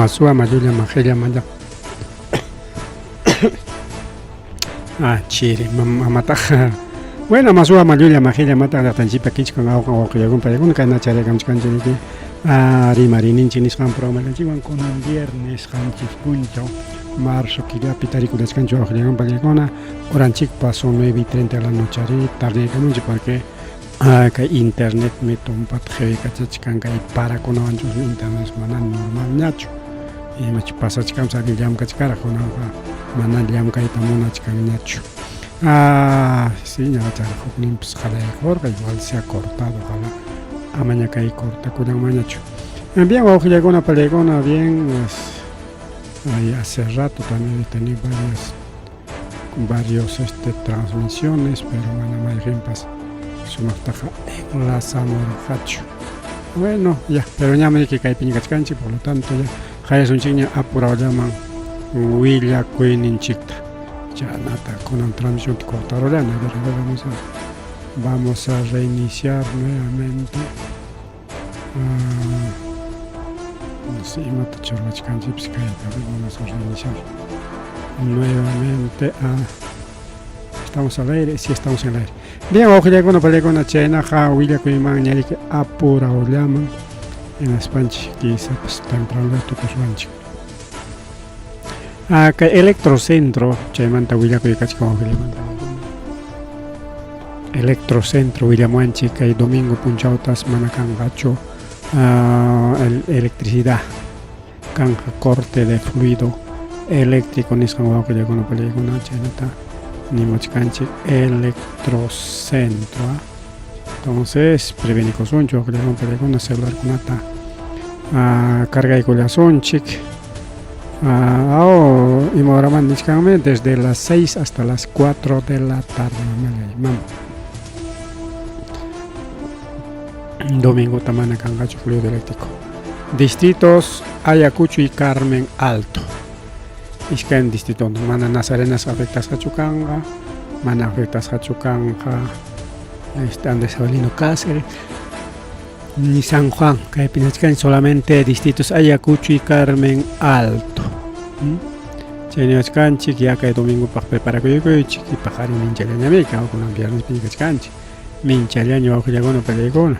Masua mayulla majilla malla. Ah, chiri, mamataq. Bueno, masua mayulla majilla mataq llaqtanchikpa kichkan awqan wawqillakuna paykuna kayna charikamchkanchik ah, rimarininchik nisqan programanchikwan kunan viernes qanchis punchaw marzo killapi tarikulachkanchik wawqillakuna paykuna horanchikpa son 9:30 de la noche ari tardeykamunchik porque ah, kay internetmi tumpata qhiwaykachachkan kay parakunawanchusmi internet mana normalñachu imachu pasachkanpas allin llamkachkaraq kunanqa mana llamkayta munachkanñachu. Ah, sí, ñaqachar hukninpas qalaykurqa igual se ha cortado, ojalá amaña kay cortakullanmanñachu. Bien, wawqillakuna, palaykuna, bien, pues, ay, hace rato también he tenido varias varios este, transmisiones, pero mana mayqinpas sumaqtaqa enlazamurqachu. Bueno, ya, pero ñam riki kaypiña kachkanchik, por lo tanto ya qallasunchikña apurawllaman willakuyninchikta. Chanata kunan transmisionta cortarullana, a ver, a ver, vamos a reiniciar nuevamente. Ah, no sé, imata churwachkanchikpas kayta, a ver, vamos a reiniciar nuevamente. Ah, estamos al aire, sí estamos en el aire. Bien, wawqillakuna, pallaykuna, chaynaqa willakuymanña riki apurawllaman hinaspanchik quizás temprano tukuswanchik. Ah, kay Electrocentro, chaymanta willakuy kachkan wawqillamanta. Electrocentro willamuwanchik kay domingo punchawtas mana kanqachu ah, el electricidad kanqa corte de fluido eléctrico nisqan wawqillakuna pallaykuna chaynata nimuchkanchik Electrocentro. Ah. Entonces, prevenikusunchik wawqillakuna pallaykuna celularkunata ah, cargaykullasunchik. Ah, oh, ima horaman nichkanmi desde las 6 hasta las 4 de la tarde mamá. Domingo mana kanqachu fluido eléctrico. Distritos Ayacucho y Carmen Alto. Iskaymi distrito mana Nazarenas afectasqachu kanqa, mana afectasqachu kanqa este Andrés Avelino Cáceres ni San Juan, kaypi nichkan solamente distritos Ayacucho y Carmen Alto. Chay niwachkanchik ya kay domingopaq preparakuyukuychik y paqarin minchallañami kunan viernespi kachkanchik minchallaña wawqillakuna pallaykuna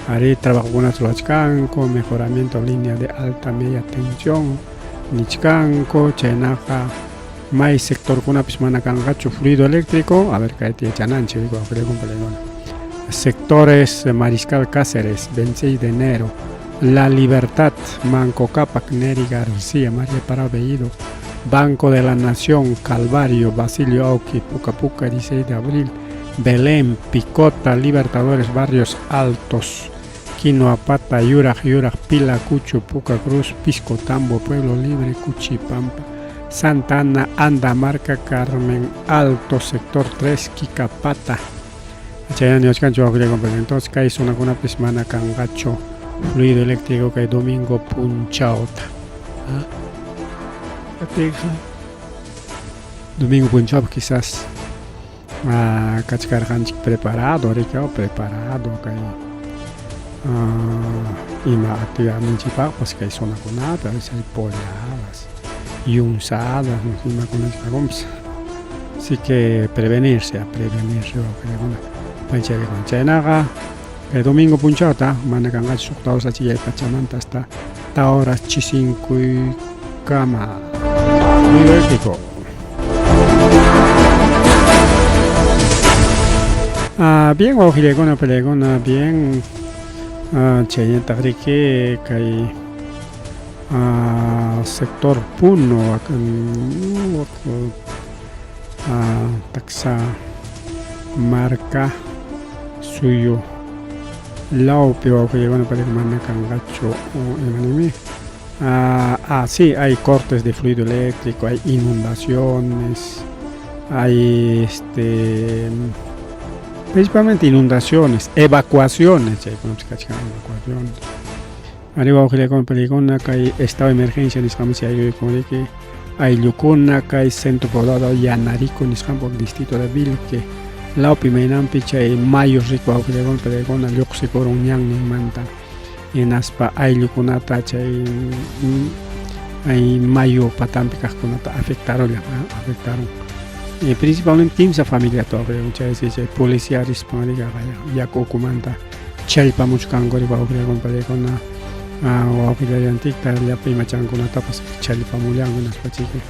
ari trabajokunata ruwachkanku mejoramiento línea de alta media tensión nichkanku chaynaqa may sectorkunapis mana kanqachu fluido eléctrico a ver kayta yachananchik wawqillakuna pallaykuna sectores Mariscal Cáceres 26 de enero La Libertad, Manco Cápac, Neri García, María Parado Bellido, Banco de la Nación, Calvario, Basilio Auqui, Puca Puca, 16 de abril, Belén, Picota, Libertadores, Barrios Altos, Quinoapata, Yuraj, Yuraj, Pila, Cucho, Puca Cruz, Pisco, Tambo, Pueblo Libre, Cuchipampa, Santa Ana, Andamarca, Carmen Alto, Sector 3, Quicapata. Chayna niwachkanchik wawqillakuna, entonces kay zonakunapis mana kanqachu fluido eléctrico kay domingo punchawta. ¿Ah? Domingo punchawpi quizás ah, kachkarqanchik preparado, riki, preparado kay ah, ima actividadninchikpaqpas kay zonakunapi, a veces hay polladas, yunzadas, imakunachik kakunpas. Así que prevenirse, a prevenirse wawqillakuna panchayakuna. Chaynaqa kay domingo punchawta mana kanqachu suqta horas achillay pachamanta hasta tawa horas chisinkuykama. Fluido eléctrico. Ah, bien, wawqillakuna, pallaykuna, bien. Ah, chaynataq riki kay ah, sector Puno, ah, taksa marka suyu lawpi wawqillakuna pallaykuna mana kanqachu imanimi. Ah, ah, sí, hay cortes de fluido eléctrico, hay inundaciones, hay principalmente inundaciones, evacuaciones, chaykunapas kachkan evacuaciones. Ari wawqillakuna pallaykuna kay estado de emergencia nisqanmi aylluykun riki ayllukuna kay centro poblado Yanarico nisqanpaq distrito de Vilque lawpi maynanpi chay mayu riki wawqillakuna pallaykuna lluqsikurun ñanninmanta hinaspa ayllukunata chay Mayu patanpi kaqkunata afectarullan, afectarun. Y principalmente kimsa familiata wawqillakuna chaysi chay policía rispan riki yaku ukumanta challpamuchkanku riki wawqillakuna paykuna wawqillallantikta llapa imachankunatapas challpamullanku hinaspa chiki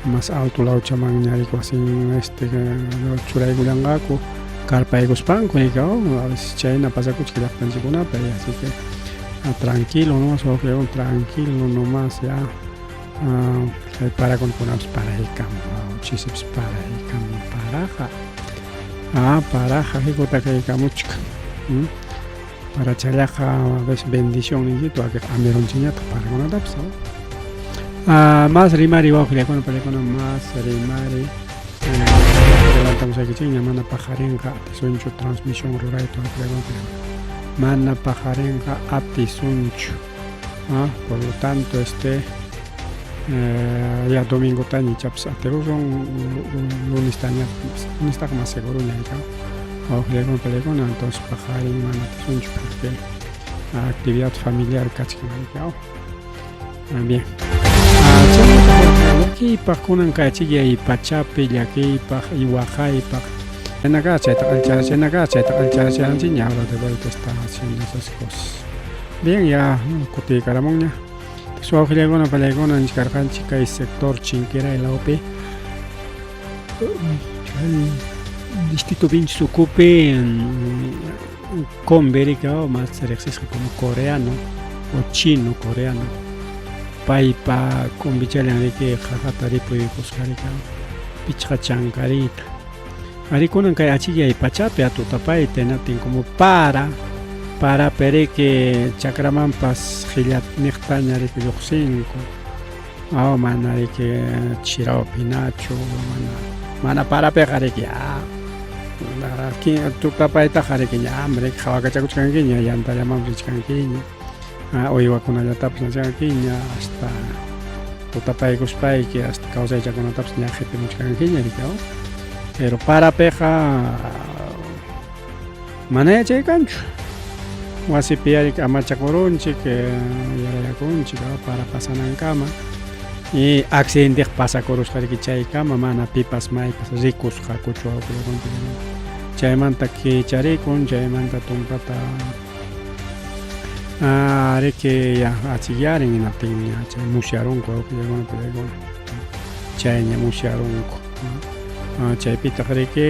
más alto lawchamanña riki wasin este churaykullanqaku karpaykuspanku riki a veces chayna pasakuchkan llaqtanchikkunapi así que tranquilo nomás wawqillakuna tranquilo nomás ya chay parakunkunapas paraykamun chisipas paraykamun paraqa paraqa hikutakaykamuchkan parachallaqa a veces bendición ninchik wakinqa amirunchikñataq parakunatapas más rimari wawqillakuna paykuna más rimari adelantamusaykichikña mana paqarinqa atisunchu transmisión rurayta wawqillakuna mana paqarinqa atisunchu por lo tanto este ya domingotaña ichapas atirusun lunestaña lunestaqa más seguroña wawqillakuna paykuna entonces paqarin mana atisunchu porque actividad familiar kachkan bien llakiypaq kunan kay pachapi llakiypaq y waqaypaq chaynaqa chayta chaynaqa chayta qallcharachiranchikña ahora de vuelta está haciendo esas cosas bien ya kutiykaramunña wawqillakuna pallaykuna nichkarqanchik kay sector Chinquiray lawpi chay distrito Vinchis ukupi combi riki más riqsisqa como coreano o chino coreano paypa combichallan riki qaqata ripuykusqa riki pichqa chankarita ari kunan kay achikyay pachapi tutapayta hinaptin como para parapi riki chakramanpas qilla niqtaña riki lluqsinku mana riki chirawpi hinachu mana mana parapiqa riki tutapaytaqa riki ñam riki qhawakachakuchkankiña yantallamanpas richkankiña uywakunallatapas nachkankiña hasta tutapaykuspayki hasta kawsaychakunatapas ña qhipimuchkankiña riki pero parapiqa mana yachay kanchu wasipi riki amachakurunchik yarayakunchik para pasanankama y accidenteqa pasakurusqa riki chaykama mana pipas maypas rikusqakuchu chaymanta kicharikun chaymanta tumpata riki ya achikyarin hinaptin ña chay musyarunku wawqillakuna paykuna chayña musyarunku chaypitaq riki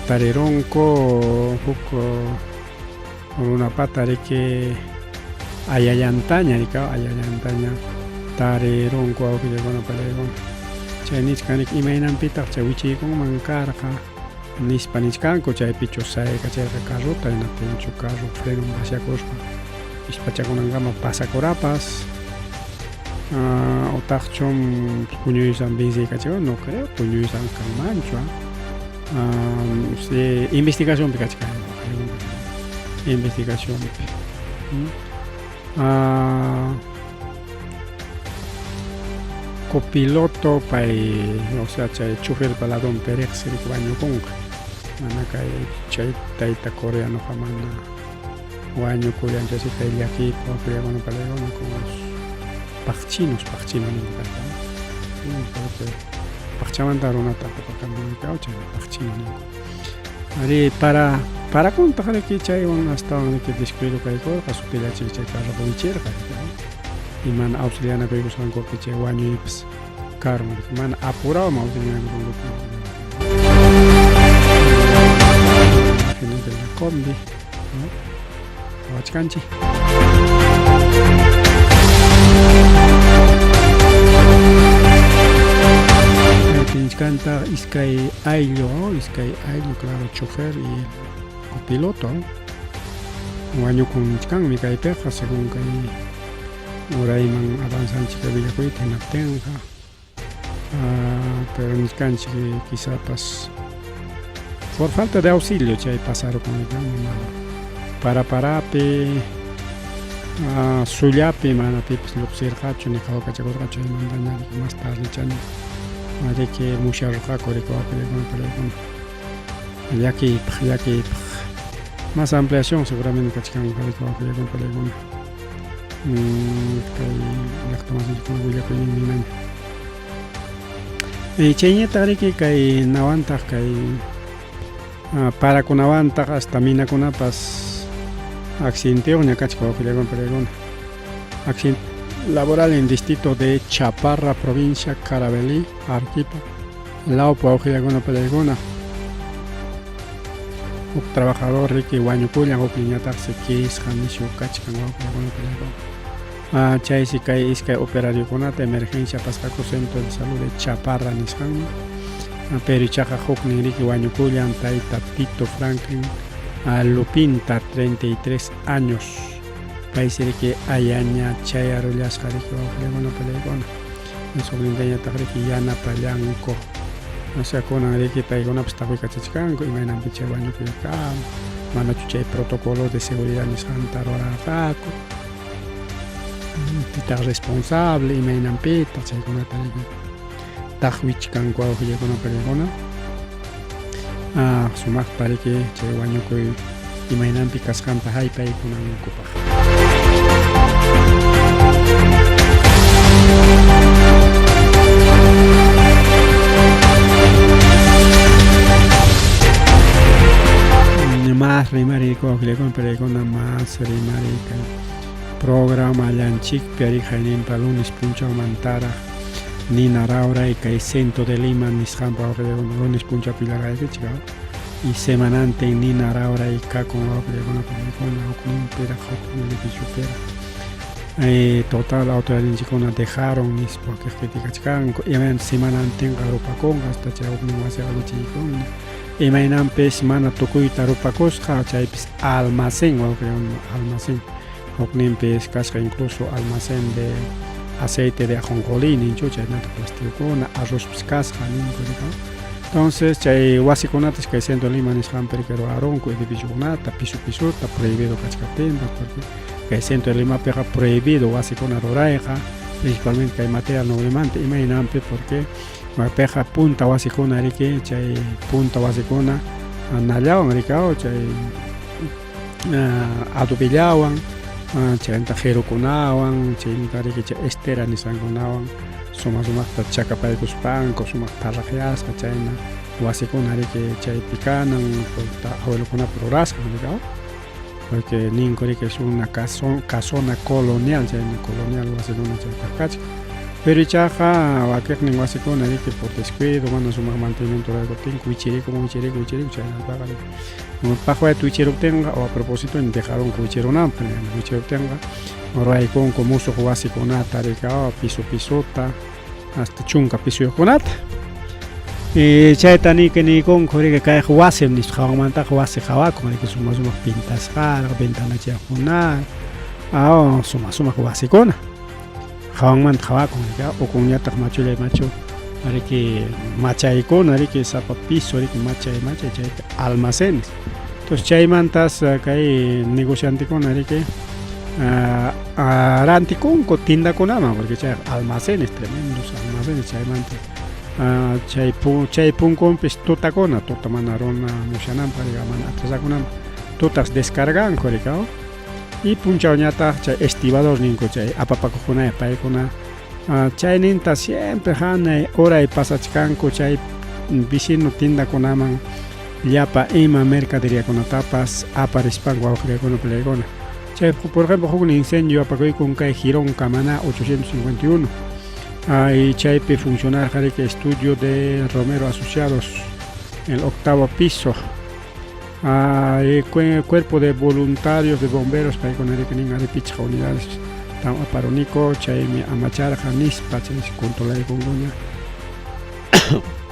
tarirunku huk runapata riki ayallantaña riki ayallantaña tarirunku wawqillakuna paykuna chay nichkan riki imaynanpitaq chay wichiykunman karqa nispa nichkanku chaypichu sayaykachirqa carrota hinaptinchu carro frenon vaciakuspa ispachakunankama pasakurapas utaqchum puñuysan venciykachirqa no creo puñuysan kanmanchu investigacionpi kachkan investigacionpi copiloto pay o sea chay choferpa ladonpi riqsi riki wañukunqa mana kay chay tayta coreanoqa mana wañukullanchu así kay llakiypaq wawqillakuna palaykuna con los paqchinos paqchino ninku payta porque paqchamanta runata apapakamun chayna paqchino ninku ari para parakuntaq riki chaywan astawan riki descuido kaykurqa sutillachik chay carroqa wichirqa y mana auxilianakuykusqankupi chay wañuypas karun mana apurawan auxilianakusqankupi de la combi qawachkanchik kaypi nichkantaq iskay ayllu iskay ayllu claro chofer y el copiloto wañukun nichkanmi kaypiqa según kay urayman avanzanchik willakuyta hinaptinqa pero nichkanchik quizapas por falta de auxilio chay pasarukun mana para parapi sullapi mana pipas lluqsirqachu ni qhawakachakurqachu chaymantaña más tarde chaña riki musyarurqaku riki wawqillakuna palaykuna llakiypaq llakiypaq más ampliación seguramente kachkanqa riki wawqillakuna palaykuna. Kay llaqta masinchikkuna willakuyninmi hinaña. Chayñataq riki kay nawantaq kay parakunawantaq hasta minakunapas accidenteyuqña kachka wawqillakuna pariykuna. Accidente laboral en distrito de Chaparra, provincia Caravelí, Arequipa, lawpi wawqillakuna pariykuna. Huk trabajador riki wañukullan, hukninñataqsi kisqa nishu kachkan wawqillakuna pariykuna. Chaysi kay iskay operariokunata emergencia apasqaku Centro de Salud de Chaparra nisqanman. Pero ichaqa huknin riki wañukullan tayta Tito Franklin Lupinta, 33 años. Paysi riki ayaña chayarullasqa riki wawqillakuna pariykuna. Huknintañataq riki yanapallanku. O sea, kunan riki paykunapas taqwikachachkanku imaynanpi chay wañukuy kan, manachu chay protocolo de seguridad nisqanta rurarqaku. Pitaq responsable imaynanpitaq chaykunata riki taqwichkanku wawqillakuna pariykuna. Sumaqta riki chay wañukuy imaynanpi kasqanta haypaykunankupaq. Más rimariyku wawqillakuna pariykuna más rimariy kay programallanchikpi ari hayninpa lunes punchawmantaraq nina rawray kay Centro de Lima nisqanpa wawqillakuna lunes punchawpi largaykichik y semanantin nina rawray kakun wawqillakuna pariykuna hukninpiraq huknin edificiopiraq. Total autoridadninchikkuna dejaron nispa wakiq criticachkanku imaynanta semanantinqa rupakunqa hasta chay huknin wasiqa wichiykunña imaynanpis mana tukuyta rupakusqa chaypis almacén wawqillakuna almacén hukninpis kasqa incluso almacén de aceite de ajonjolí ninchu chaynata plasticokuna arrozpis kasqa ninku entonces chay wasikunatas kay Centro Lima nisqanpi ruwarunku edificiokunata piso pisota prohibido kachkaptinpas porque kay Centro de Limapiqa prohibido wasikuna rurayqa principalmente kay material noblemanta imaynanpi porque maypiqa punta wasikuna riki chay punta wasikuna nallawan rikaw chay adobellawan chaymanta qirukunawan chaymanta riki chay estera nisqankunawan suma sumaqta chakapaykuspanku sumaq parraqyasqa chayna wasikuna riki chaypi kanan abuelokunapa rurasqan rikaw porque ninku riki es una casona colonial chayna colonial wasikuna chaypaq kachkan pero ichaqa wakiqnin wasikuna riki por descuido mana sumaq mantenimiento ruraykuptinku wichirikun wichirikun wichirikun chaynapaqa riki paqwayta wichiruptinqa o a propósito dejarunku wichirunanpaq wichiruptinqa ruraykunku musuq wasikunata riki piso pisota hasta chunka pisoyuqkunata chayta niki niykunku riki kayqa wasim nispa hawanmantaqa wasi qawakun riki sumaq sumaq pintasqaraq ventanachayuqkunaraq sumaq sumaq wasikuna hawanmanta qawakun riki ukunñataq machullay machu riki machaykuna riki sapa piso riki machay machay chaypi almacenes entonces chaymantas kay negociantekuna riki rantikunku tiendakunaman porque chayqa almacenes tremendos almacenes chaymanta chay chay punkunpis tutakuna tuta mana runa musyananpaq riki mana atrasakunanpaq tutas descarganku riki y punchawñataq chay estibador ninku chay apapakuqkunaya paykuna chayninta siempre hanay horay pasachkanku chay vecino tiendakunaman llapa ima mercaderiakunatapas aparispanku wawqillakuna peleakuna chay por ejemplo huk incendio apakuykun kay Jirón Camaná 851 y chaypi funcionarqa riki estudio de Romero Asociados el octavo piso cuerpo de voluntarios de bomberos paykuna riki nin ari pichqa unidades tan aparuniku chaymi amacharqa nispa chaysi controlaykunkuña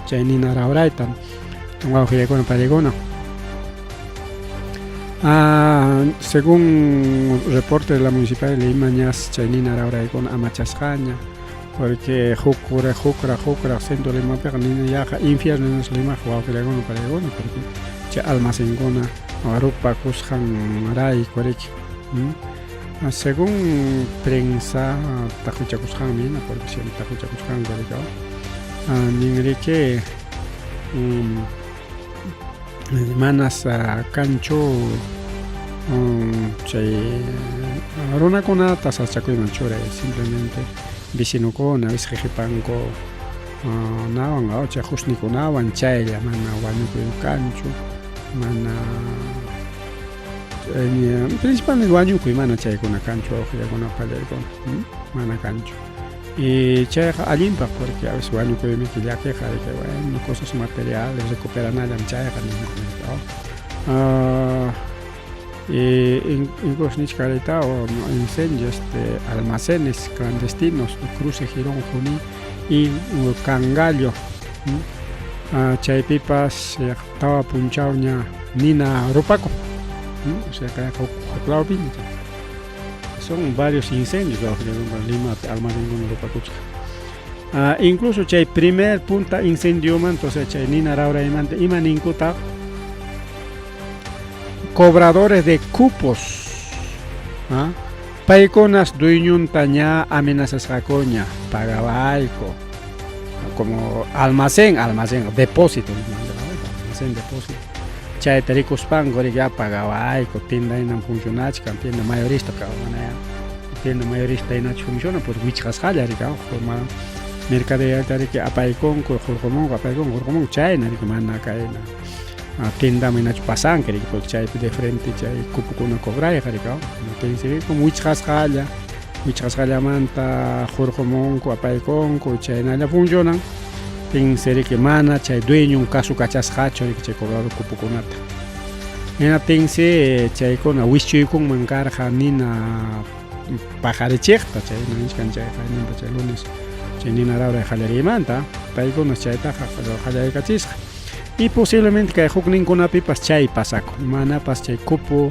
chay nina rawrayta wawqillakuna paykuna. Según reporte de la municipalidad de Lima ñas chay nina rawraykuna amachasqaña porque hukraq hukraq hukraq centro Limapiqa nina yaqa infierno nisqa Limaqa wawqillakuna paykuna porque chay almacenkuna rupakusqanrayku riki. Según prensa taqwichakusqanmi hina porque siempre taqwichakuchkanku riki nin riki manas kanchu chay Runakunata sasachakuyman churay simplemente vecinokuna wisqiqipanku nawan chay husnikunawan chaylla mana wañukuy kanchu mana principalmente wañukuy mana chaykuna kanchu wawqillakuna pallaykuna mana kanchu y chayqa allinpaq porque a veces wañukuymi llakiqa de que bueno cosas materiales recuperanallam chayqa ninku y incluso nichkarita o incendios este, almacenes clandestinos cruce Girón Junín y Cangallo chaypipas tawa punchawña nina rupakun o sea kayqa huklawpiña son varios incendios Limapi almacenkuna rupakuchkan incluso chay primer punta incendiomanta o sea chay nina rawraymanta ima ninkutaq cobradores de cupos paykunas dueñonta ña amenazasqakuña pagawayku como almacén almacén depósito almacén depósito chayta rikuspanku ya pagawayku tienda hinam funcionachkan tienda mayorista mana tienda mayorista hinachu funciona pues wichqasqalla riki mercadería riki apaykunku hurqumunku apaykunku hurqumunku chayna riki mana kayna tiendaman hinachu pasanki riki porque chaypi de frente chay cupokuna cobrayqa riki tinsi como wichqasqalla wichqasqallamanta hurqumunku apaykunku chaynalla funcionan tinsi riki mana chay dueñon kasukachasqachu riki chay cobrador cupokunata hinaptinsi chaykuna wischuykunman karqa nina paqarichiqta chayna nichkan chayqa chay lunes chay nina rawray qallariymanta paykuna chaytaqa qallaykachisqa y posiblemente kay hukninkunapipas chay pasakun manapas chay cupo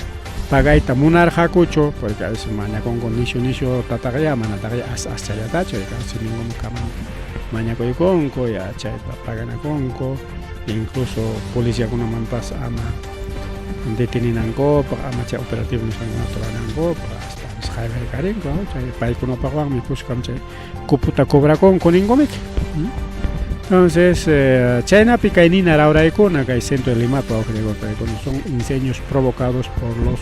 pagayta munarqakuchu porque a veces mañakunku nishu nishu tataqa ya manataqa ya as aschallatachu siminkuman mañakuykunku ya chayta paganakunku incluso policiakunamanpas ama deteninankupaq ama chay operativo nisqankunata ruranankupaq hasta qayllaykarinku chay paykunapaqwanmi kuskam chay cupota cobrakunku ninkumiki entonces chaynapi kay nina rawraykuna kay centro de Limapi paykuna son incendios provocados por los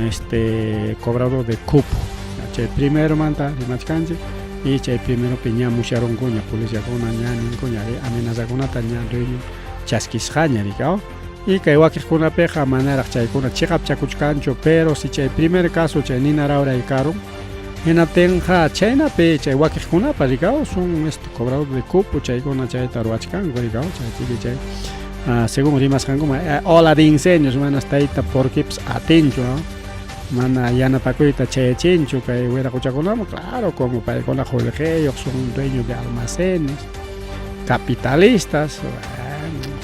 este cobrador de cupo chay primeromanta rimachkanchik y chay primeropi ña musyarunkuña policiakuna ña ninkuña amenazakunata ña dueño chaskisqaña riki y kay wakiqkunapiqa manaraq chaykuna chiqapchakuchkanchu pero si chay primer caso chay nina rawray karun hinaptinqa chaynapi chay wakiqkunapa riki son este cobrador de cupo chaykuna chayta ruwachkanku riki chay chay según rimasqankuman ola de incendios manas tayta porquipas atinchu mana yanapakuyta chayachinchu kay wiraquchakunaman claro como paykuna qullqiyuq son dueños de almacenes capitalistas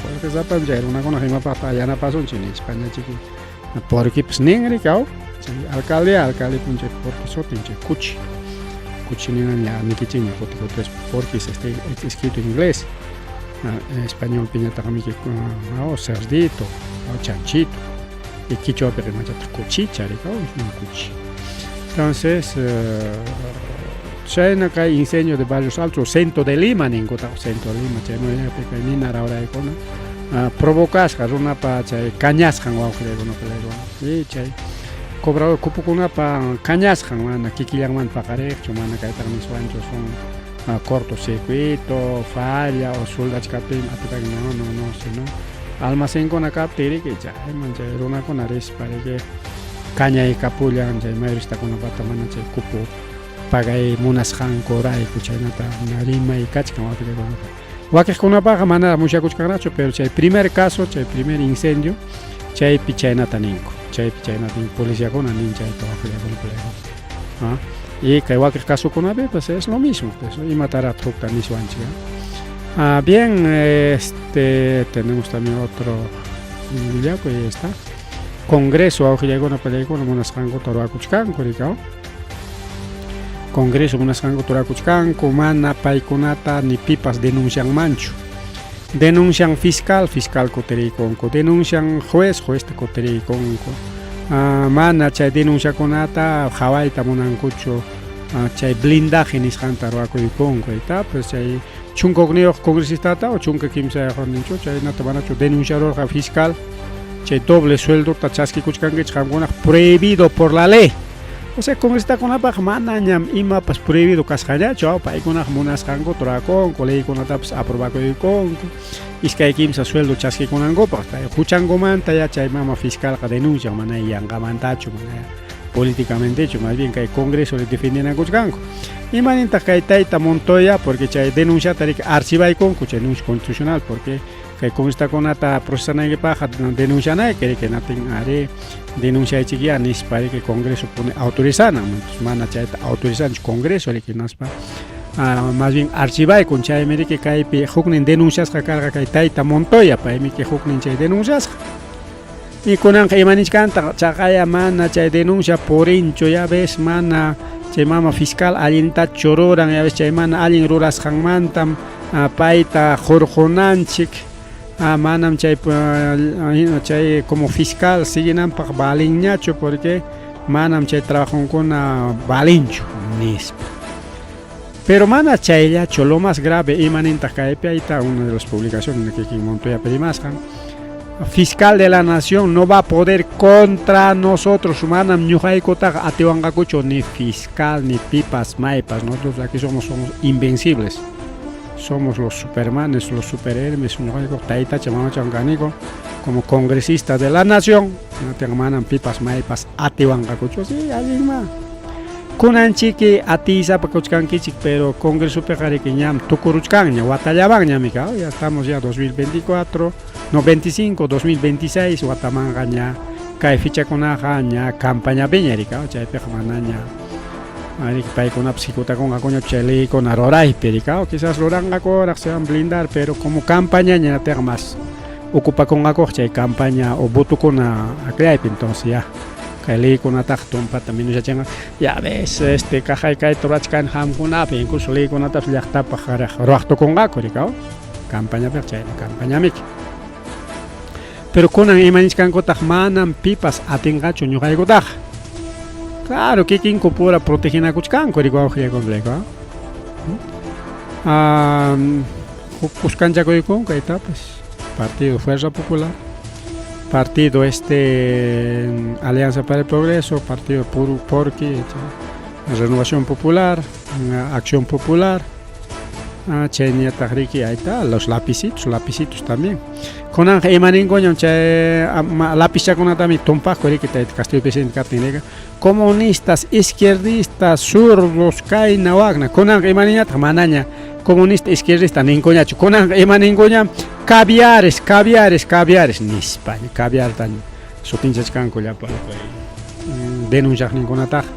qullqisapam chay runakuna imapaqtaq yanapasunchik nispa ñachiki porquipas nin riki chay alcaldía alcalde chay porqui sutin chay kuchi kuchi ninan ña nikichikña kuti kuti porquis este escrito en inglés español piñataqmiki cerdito chanchito y quichuapiqa imachataq kuchicha riki kuchi entonces chayna kay incendio de Barrios Altos centro de Lima ninkutaq centro de Lima chay kay nina rawraykuna provocasqa runapa chay kañasqan wawqillaykuna y chay cobrador cupokunapa kañasqan mana kikillanmanta paqariqchu mana kaytaqa niswanchu son cortocircuito falla o soldachkaptin atipan no no no sino almacenkuna kaptin riki chayman chay runakuna rispa riki kañaykapullan chay mayoristakunapata mana chay cupo pagay munasqankurayku chaynata rimay kachkan wakiqkunapa wakiqkunapaqa mana musyakuchkanraqchu pero chay primer caso chay primer incendio chaypi chaynata ninku chaypi chaynata ninku policiakuna nin chayta wakiqkunapa y kay wakiq casokunapi pues es lo mismo pues imataraq hukta niswanchik bien este tenemos también otro willakuy ahí está Congreso wawqillaykuna pallaykuna munasqankuta ruwakuchkanku riki Congreso munasqankuta ruwakuchkanku mana paykunata ni pipas denuncianmanchu denuncian fiscal fiscal kutiriykunku denuncian juez juezta kutiriykunku mana chay denunciakunata qhawayta munankuchu chay blindaje nisqanta ruwakuykunku ta pues chay chunka hukniyuq congresistata o chunka kimsayuq ninchu chaynata manachu denunciarurqa fiscal chay doble sueldota chaskikuchkankichik qamkunaq prohibido por la ley. O sea, congresistakunapaq manañam imapas prohibido kasqañachu, paykunaq munasqankuta rurakunku, leykunatapas aprobakuykunku, 2 3 sueldo chaskikunankupaq. Huchankumanta ya chay mama fiscalqa denuncian, mana yanqamantachu, mana políticamentechu, más bien kay Congreso le defendenakuchkanku. Imanintaq kay tayta Montoya? Porque chay denunciata riki archivaykunku, chay denuncia constitucional, porque kay congresistakunata procesanaykipaqqa denuncianayki, riki natin ari denunciaychik ya nispa riki Congreso pone autorizanan, mana chayta autorizanchu Congreso riki naspa más bien archivaykun. Chaymi riki kaypi huknin denunciasqa karqa kay tayta Montoya, paymi huknin chay denunciasqa. Y kunanqa imanichkantaq chaqaya mana chay denuncia purinchu, ya ves, mana chay mama fiscal allintachu ruran, ya ves, chay mana allin rurasqanmantam payta hurqunanchik, manam chay chay como fiscal siguinanpaq valinñachu, porque manam chay trabajonkuna valinchu nispa. Pero mana chayllachu, lo más grave, imanintaq kaypi ayta una de las publicaciones kikin Montoya rimasqan: fiscal de la nación no va a poder contra nosotros, manam ñuqaykutaqa atiwanqakuchu ni fiscal ni pipas maypas, nosotros aquí somos invencibles, somos los supermanes, los superhéroes, ñuqayku taytacha mamachawan kaniku como congresistas de la nación, manam pipas maypas atiwanqakuchu. Sí, allinma kunanchiki atiysapa kuchkankichik, pero congresopiqa riki ñam tukuruchkanña, watallawanñami, ya estamos ya 2024, no, 25, 2026 watamanqa ña kay fichakunaqa ña campañapiña rika, chaypiqa manaña riki paykunapas hikutakunqakuña chay leykuna ruraypi rika, quizás ruranqakuraq, se van blindar, pero como campañaña ñataq más ocupakunqakuq chay campaña o votukuna akllaypi, entonces ya kay leykunataqa tumpata menosachinqa. Ya ves, este kaqay kayta rurachkani qamkunapi, incluso leykunatapas llaqtapaq ruwaq tukunqaku rika campañapiqa, chayna campañamiki. Pero kunan imanichkankutaq manam pipas atinqachu ñuqaykutaqa. Claro, kikinku pura proteginakuchkanku rika wawqillaykunata. Huk kuskanchakuykunku kaytapas, Partido Fuerza Popular, Partido Alianza para el Progreso, Partido Puro Porqui, Renovación Popular, Acción Popular, chayñataq riki ahí está, los lapicitos, lapicitos también. Kunanqa imaninkuñam chay lapichakunatami tumpaqku riki tayta Castillo presidente kaptin rika, comunistas, izquierdistas, zurdos, kayna wakna. Kunanqa imaniñataq manaña comunista, izquierdista ninkuñachu, kunanqa imaninkuñam caviares, caviares, caviares nispa, caviarta sutinchachkanku llapa denunciaqninkunataqa,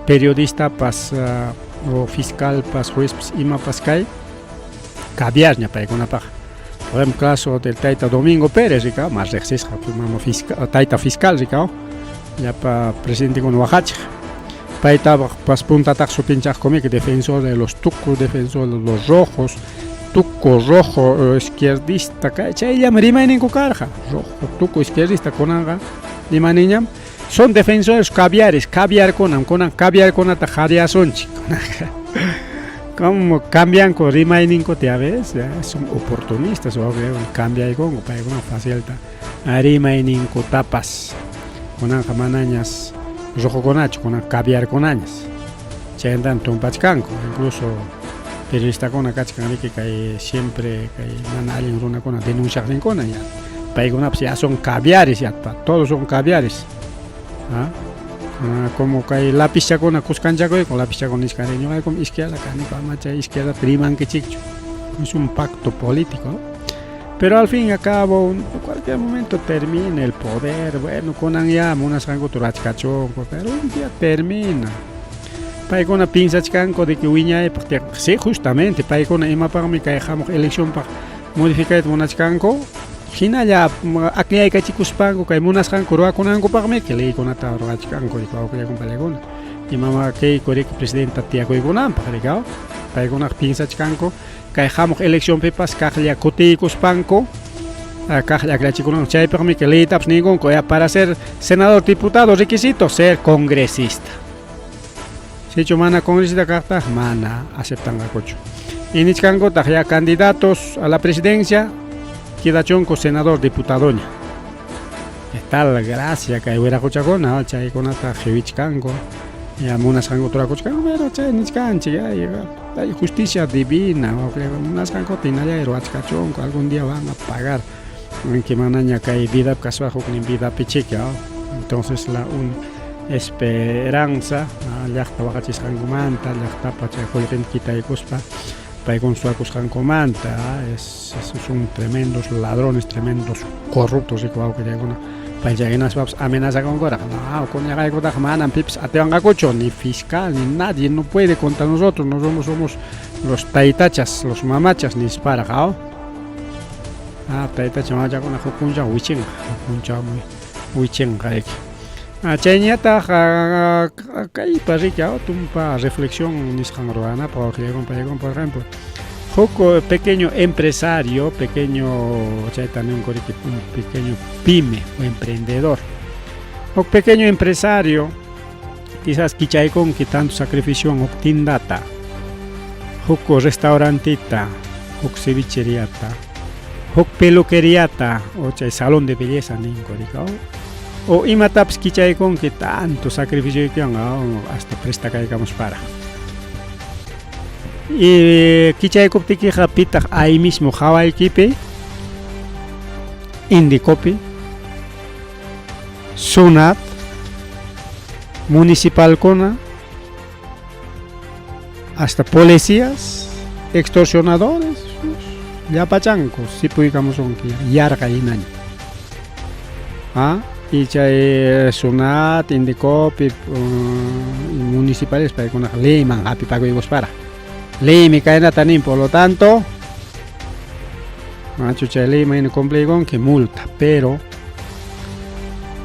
periodistapas o fiscalpas, juezpas, imapas kay caviarña paykunapaq. Por ejemplo, caso del tayta Domingo Pérez, rika, más riqsisqa mama fiscal, tayta fiscal rika, llapa presidentekuna waqachiq. Paytapas puntataq sutinchaqkumiki defensor de los tucos, defensor de los rojos, tuco rojo, izquierdista, chayllam rimayninku karqa, rojo, tuco, izquierdista. Kunanqa imaniñam son defensores caviares, caviarkunam, kunan caviarkunata qariasunchik. Como cambianku rimayninkuta, ya ves, son oportunistas, cambiaykunku paykuna facilta rimayninkutapas. Kunanqa manañas rojokunachu, kunan caviarkunañas. Chaymantam tumpachkanku, incluso periodistakuna kachkan riki kay siempre kay mana allin runakuna denunciaqninkuna ya. Paykunapas ya son caviares, ya todos son caviares. ¿Ah? Como kay lapischakuna kuskanchakuyku, lapischakuna nichkani ñuqaykum izquierda kaniku, ama chay izquierda rimankichikchu. Es un pacto político. Pero al fin y al cabo, en cualquier momento termina el poder. Bueno, kunan ya munasqankuta rurachkachunku, pero un día termina. Paykuna piensachkanku de que wiñaypaq, sí, justamente paykuna imapaqmi kay hamuq eleccionpaq modificayta munachkanku, hinalla akllaykachikuspanku kay munasqanku rurakunankupaqmi leykunata rurachkanku wawqillaykunapalakuna. Imama Keiko riki presidenta tiyakuykunanpaq rika, paykunaqa piensachkanku kay hamuq eleccionpipas kaqlla kutiykuspanku kaqlla aklachikunan, chaypaqmi kay leytapas ninkunku ya para ser senador, diputado, requisito ser congresista. Sichu mana congresista kaqtaq mana aceptanqakuchu. Y nichkankutaq ya candidatos a la presidencia quedachunku senador, diputadoña. ¿Qué tal gracia kay wiraquchakuna chaykunata qiwichkanku ya munasqanku turakuchkanku pero chay nichkanchik ay hay justicia divina munasqankuta hinalla ruwachkachunku algún día van a pagar que manaña kay vidapi kaspa huknin vidapi chika entonces la un esperanza llaqta waqachisqankumanta llaqtapa chay qullqinta quitaykuspa paykuna suwakusqankumanta es, es, son tremendos ladrones tremendos corruptos riki wawqillaykuna paycha hinaspapas amenazakunkuraq no kuñaqaykutaqa manam pipas atiwanqakuchu ni fiscal ni nadie no puede contra nosotros nosotros somos los taytachas los mamachas nisparaq aw ah taytacha mamachakuna huk punchaw wichinqa huk punchawmi wichinqa riki ah, chayñataq kaypa riki tumpa reflexión nisqan ruwanapaq wawqillaykuna paykuna por ejemplo huk pequeño empresario pequeño chayta ninku riki un pequeño pyme o emprendedor huk pequeño empresario quizás kichaykunki tanto sacrificiowan huk tindata huk restaurantita huk cevicheriata huk peluqueriata o chay salón de belleza ninku riki o imatapas kichaykunki tanto sacrificioykiwan hasta prestakaykamusparaq y kichaykuptikiqa pitaq ahí mismo hawaykipi Indecopi Sunat municipalkuna hasta policías extorsionadores llapachanku sipuykamusunki yarqay hinaña ah y chay Sunat Indecopi municipales paykunaqa leyman hap'ipakuykusparaq leymi kaynata nin por lo tanto machu chay leyman hina cumpliykunki multa pero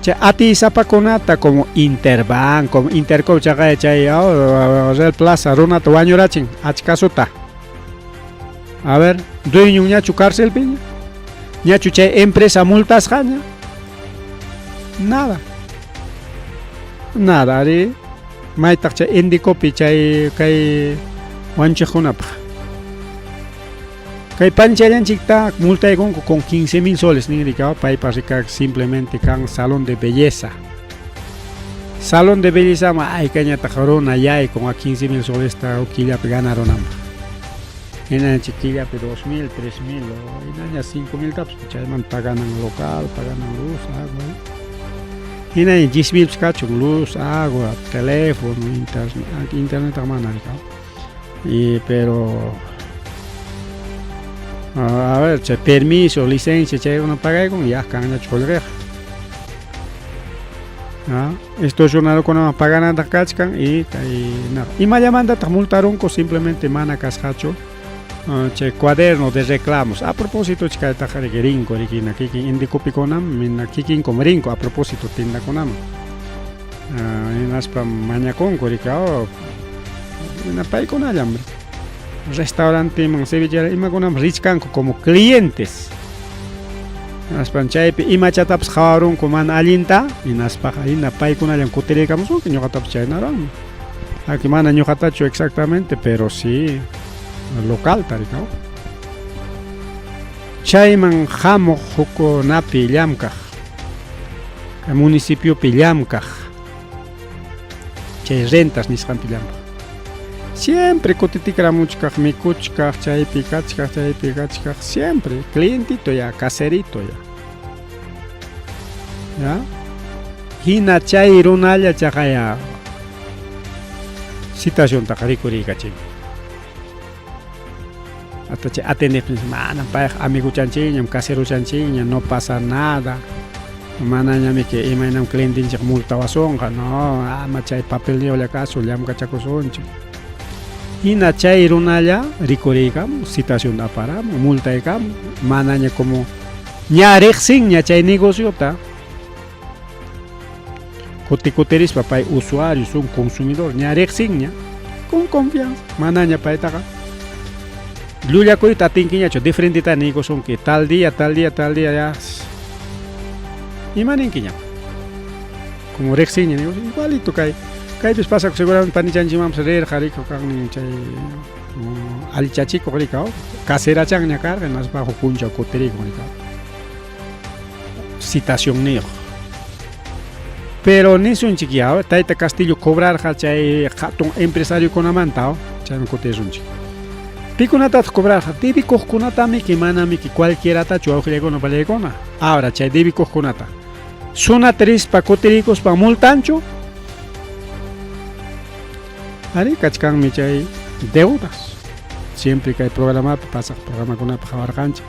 chay atiysapakunata como Interbank como Intercop chaqay chay Real Plaza runata wañurachin achkasuta a ver dueñonñachu carcelpiña ñachu chay empresa multasqaña nada nada ari maytaq chay Indecopi chay kay wañuchiqkunapaq kay panchallanchikta multaykunku con 15 mil soles nin rika paypa rika simplemente kan salón de belleza salón de belleza ma aykañataq runa yaykun a 15 mil solesta killapi ganarunanpaq hinanchik killapi 2 mil 3 mil o hinaña 5 mil tapas chaymanta paganan local paganan luz agua hinaña 10 mil kachun luz agua teléfono internet internet mana rika y pero a ver chay permiso licencia chaykuna pagaykun ya kanñachu qullqiqa extorsionadorkunaman paganantaq kachkan y kay imallamantataq multarunku simplemente mana kasqachu chay cuaderno de reclamos a propósito chaytaqa riki rinku riki kikin Indecopikunam kikinkum rinku a propósito tindakunaman hinaspa mañakunku riki hina paykunallam restauranteman cevicheria imakunaman richkanku como clientes hinaspa chaypi imachatapas qhawarunku mana allinta hinaspaqa hina paykunallam kutiriykamusunki ñuqatapas chayna ruwanmi aquí mana ñuqatachu exactamente pero sí localta rika chayman hamuq hukkunapi llamkaq kay municipiopi llamkaq chay rentas nisqanpi llamkaq siempre kutitikramuchkaq mikuchkaq chaypi kachkaq chaypi kachkaq siempre clientito ya caserito ya ya hina chay runalla chaqaya citaciontaqa rikuriykachin hasta chay atendeqmi manam payqa amiguchanchikñam caseruchanchikña no pasa nada manañamiki imaynam clientenchik multawasunqa no ama chay papelniyuqlla kasun llamkachakusunchik hina chay runalla rikuriykamun citacionta aparamun multaykamun manaña como ña riqsinña chay negociota kuti kutirispa pay usuario un consumidor ña riqsinña con confianza manaña paytaqa llullakuyta atinkiñachu de frenteta niykusunki tal día tal día tal día ya ima ninkiña como riqsinña igualito kay kaypis pasaku seguramente panichanchikmanpas rirqa rika kaqnin chay allichachikuq rika caserachanña karqa hinaspa huk punchaw kutirikun rika citacionniyuq Pero nisunchik ya, Tayta Castillo cobrarqa chay hatun empresariokunamanta, chayman kutirisunchik. Pikunatataq cobrarqa? Debikuqkunatamiki, manamiki cualquieratachu wawqillaykuna pallaykuna. Ahora chay debikuqkunata SUNAT rispa kutirikuspa multanchu? Ari kachkanmi chay deudas. Siempre kay programapi pasaq programakunapi qhawarqanchik.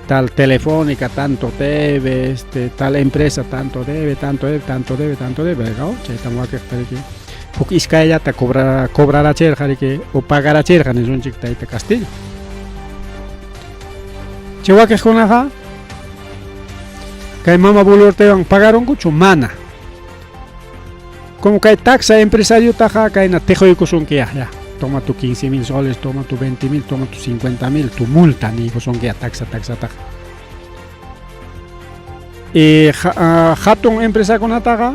Tal Telefónica tanto debe, este, tal empresa tanto debe, tanto debe, tanto debe, tanto debe, ¿no? Chaytam wakiqta riki huk iskayllata cobra, cobrarachirqa riki o pagarachirqa nisunchik Tayta Castillo. Chay wakiqkunaqa kay mama Boluartewan pagarunkuchu? Mana. Como kay taxa empresariotaqa kayna tiquykusunki ya, ya. Toma tu 15 mil soles, toma tu 20 mil, toma tu 50 mil, tu multa niykusunki ya taxa taxataqa. Y hatun empresakunataqa,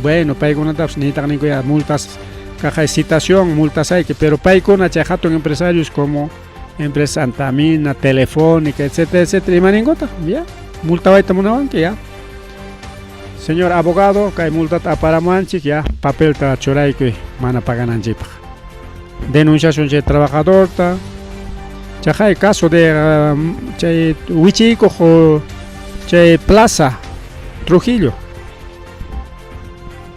bueno, paykunatapas niytaq ninku ya multas kaqay citación, multasayki, pero paykuna chay hatun empresarios como empresa Antamina, Telefónica, etcétera, etcétera, imaninkutaq, ya, multawayta munawanki ya. Señor abogado, kay multata aparamuwanchik ya, papelta churaykuy mana pagananchikpaq. Denunciasun chay trabajadorta. Chaqay caso de chay wichiykuq chay plaza Trujillo.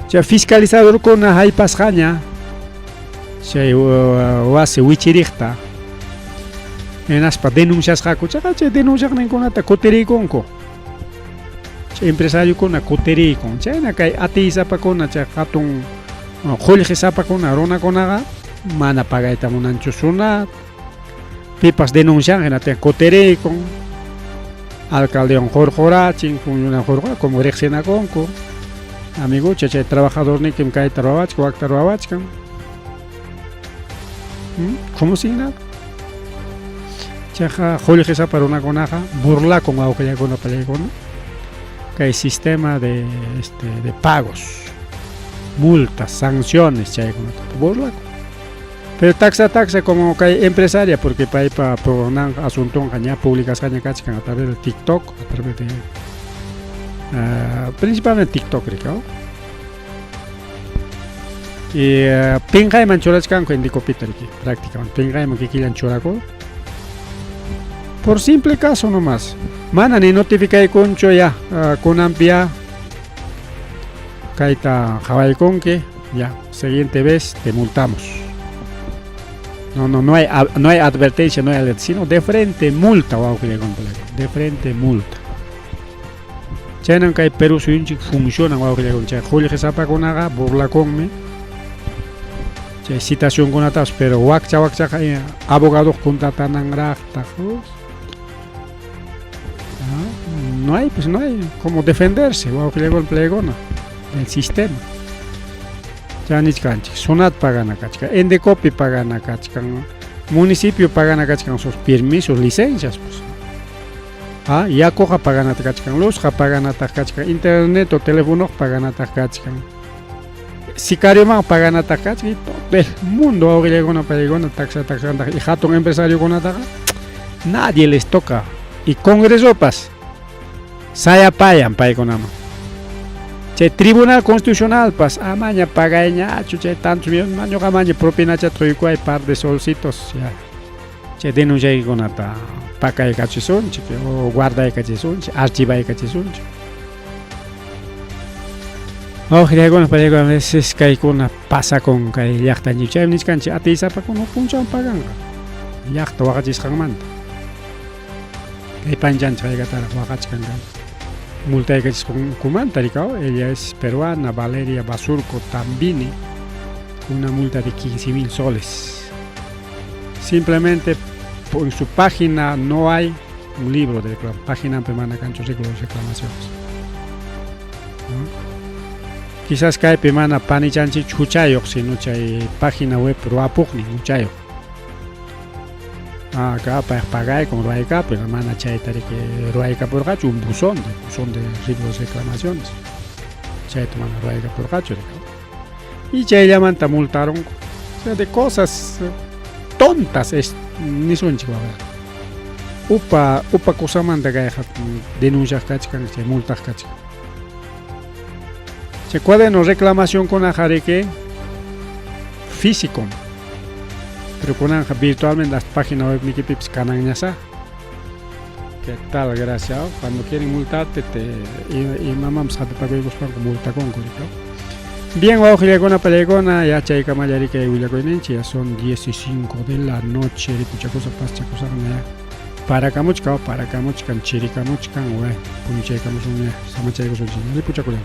Chay fiscalizadorkuna haypasqaña chay wasi wichiriqta. Hinaspa denunciasqaku, chaqa chay denunciaqninkunata kutiriykunku. Chay empresariokuna kutiriykun. Chayna kay atiysapakuna, chay hatun qullqisapakuna runakunaqa mana pagayta munanchu SUNAT. Pipas denuncian hinaptin kutiriykun. Alcaldewan qurqurachin, funcionario qurqura, como riqsinakunku. Amigucha, chay trabajadornikim kayta ruwawachkan, wakta ruwawachkan. Como si nada. Chayqa qullqisapa runakunaqa burlakun wawqillakuna pallaykuna kay sistema de, este, de pagos, multas, sanciones chaykunata burlakun. Pero taxa taxa como kay empresaria porque paypa nanqa asuntonqa ña publicasqaña kachkan a través de TikTok, a través de principalmente TikTok rika. Y pinqayman churachkanku Indecopita riki, prácticamente pinqayman kikillan churaku. Por simple caso nomás. Mana ni notificaykunchu ya, kunanpi ya kayta qhawaykunki, ya, siguiente vez te multamos. No, no, no hay, no hay advertencia, no hay alerta, sino de frente multa, wawqillakuna, de frente multa. Chaynan kay Perú suyunchik funcionan wawqillakuna, chay qullqisapakunaqa burlakunmi chay citacionkunatapas, pero wakcha wakchaqa abogadoq contratananraqtaq. No hay, pues no hay cómo defenderse, wawqillakuna pallaykuna, del sistema. Chay nichkanchik, SUNAT pagana kachkan, Indecopi pagana kachkan, municipio pagana kachkan sus permisos, licencias, pues. Ah, yakuqa paganataq kachkan, luzqa paganataq kachkan, internet o telefonoqa paganataq kachkan. Sicarioman paganataq kachkan, y todo el mundo wawqillakuna pallaykuna taxa taxantaq y hatun empresariokunataqa nadie les toca. Y congresopas sayapayan paykunaman. Chay Tribunal Constitucionalpas amaña pagayñachu chay tantos millones, ñuqa amaña propinachata quykuway par de solcitos ya. Chay denunciaykunata pakaykachisunchik o guardaykachisunchik, archivaykachisunchik. Wawqillaykuna pallaykuna a veces kaykuna pasakun kay llaqtanchik chaymi nichkanchik atiysapakuna huk punchawmi paganqa llaqta waqachisqanmanta. Kay panchanchik haykataraq waqachkan kay multaykachisqankumanta rikaw, ella es peruana, Valeria Basurco Tambini, una multa de 15.000 soles. Simplemente en su página no hay un libro de reclamación, página mana kanchu libro de reclamaciones. ¿No? Quizás kaypi mana panichanchik huchayuq, sino chay página web ruwapuqnin huchayuq. Acá pagaykun ruwaykapuy, mana chayta riki ruwaykapurqachu un buzón de libros de reclamaciones. Chayta mana ruwaykapurqachu riki. Y chayllamanta multaronku. O sea, de cosas tontas es nisunchik wawa. Upa upa kusamanta kayqa denunciaq kachkan, chay multaq kachkan. Chay cuaderno reclamacionkunaqa riki físico. Pero kunanqa virtualmente hasta página web nikipipis kananñasá. ¿Qué tal? Gracias. Cuando quieren multarte, te imamanpas hapipakuykuspanku multakunku. Bien, wawqillakuna, pallaykuna, yachaykamalla riki willakuyninchik, ya son 10 y 5 de la noche, ripuchakusa paschakusaqna ya. Parakamuchkan, parakamuchkan, chirikamuchkan, way, puñuchaykamusunña, samachaykusunchik, ripuchakullan.